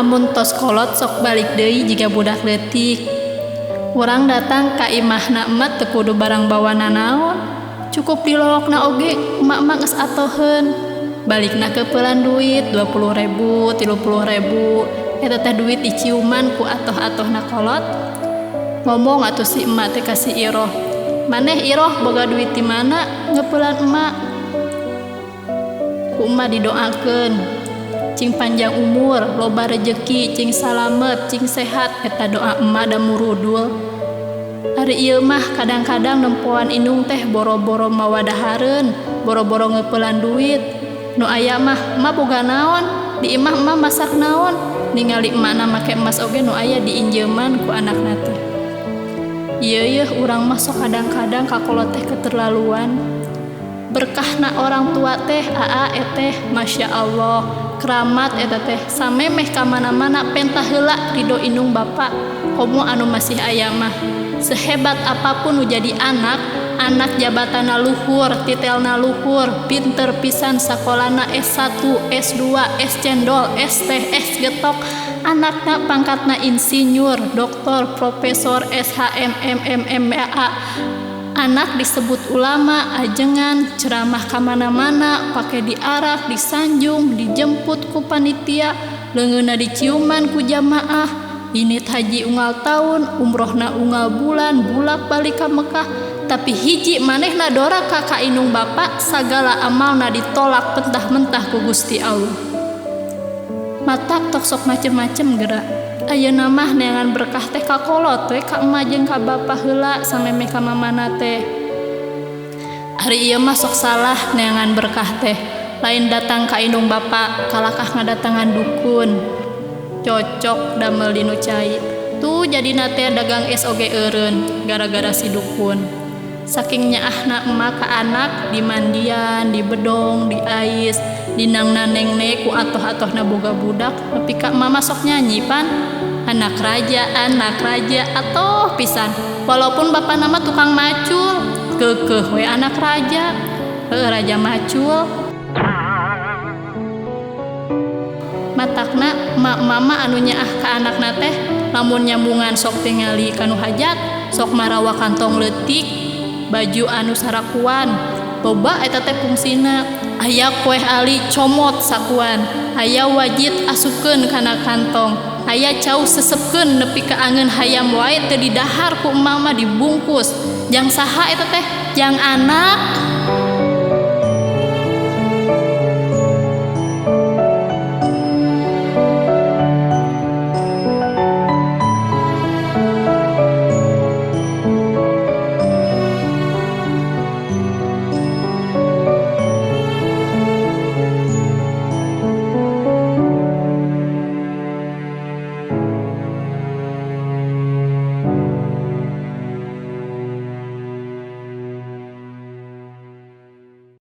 Amun tos kolot sok balik deui jiga budak leutik. Urang datang ka imahna emak teu kudu barang bawa nanaon. Cukup dilolokna oge emak-emak geus atoheun. Balikna keupelan duit 20 ribu, 30 ribu. Eta teh duit diciuman ku atoh-atohna kolot. Ngomong atuh si emak teh ka si Iroh. Maneh Iroh boga duit ti mana ngeupelan emak? Ku emak didoakeun. Cing panjang umur, loba rejeki, cing salamet, cing sehat, eta doa emak da murudul. Ari ieu mah kadang-kadang nempoan indung teh boro-boro mawa dahareun, boro-boro ngeupelan duit. Nu aya mah, emak boga naon? Di imah emak masak naon? Ningali emakna make emas oge nu aya diinjeuman ku anakna teh. Ieu yeuh urang mah sok kadang-kadang ka kolot teh keterlaluan. Berkahna orang tua teh aa eteh Masya Allah keramat eta teh samemeh ka mana-mana penta heula ridho indung bapa komo anu masih aya mah. Sehebat apapun nu jadi anak, anak jabatanna luhur, titelna luhur, pinter pisan sakolana S1, S2, S cendol, S teh, S getok, anakna pangkatna insinyur, doktor, profesor, SHM, M M M A. Anak disebut ulama, ajengan, ceramah ka mana-mana, pake diarak, disanjung, dijemput ku panitia, leungeunna diciuman ku jamaah. Indit haji unggal taun, umrohna unggal bulan, bulak-balik ka Mekah, tapi hiji manehna doraka ka indung bapa, sagala amalna ditolak mentah-mentah ku Gusti Allah. Matak tok sok macem-macem geura. Ayeuna mah neangan berkah teh ka kolot we ka emak jeung ka bapa heula samemeh ka mamana teh. Ari ieu mah sok salah neangan berkah teh. Lain datang ka indung bapa, kalakah ngadatangan dukun. Cocok damel di nu cai. Tuh jadina teh dagang es oge eureun gara-gara si dukun. Saking nyaahna emak ka anak dimandian, dibedong, diais, dinangna nengne ku atoh-atohna boga budak, nepi ka emak mah sok nyanyi pan. Anak raja, atoh pisan. Walaupun bapana mah tukang macul, keukeuh we anak raja. Heuh raja macul. Matakna emak-emak mah anu nyaah ka anakna teh lamun nyambungan sok tingali ka nu hajat, sok marawa kantong leutik, baju anu sarakuan. Loba eta teh fungsina. Aya kueh ali comot sakuan, aya wajit asupkeun kana kantong, aya cau sesepkeun nepi ka angeun hayam wae teu didahar ku emak mah dibungkus. Jang saha eta teh? Jang anak.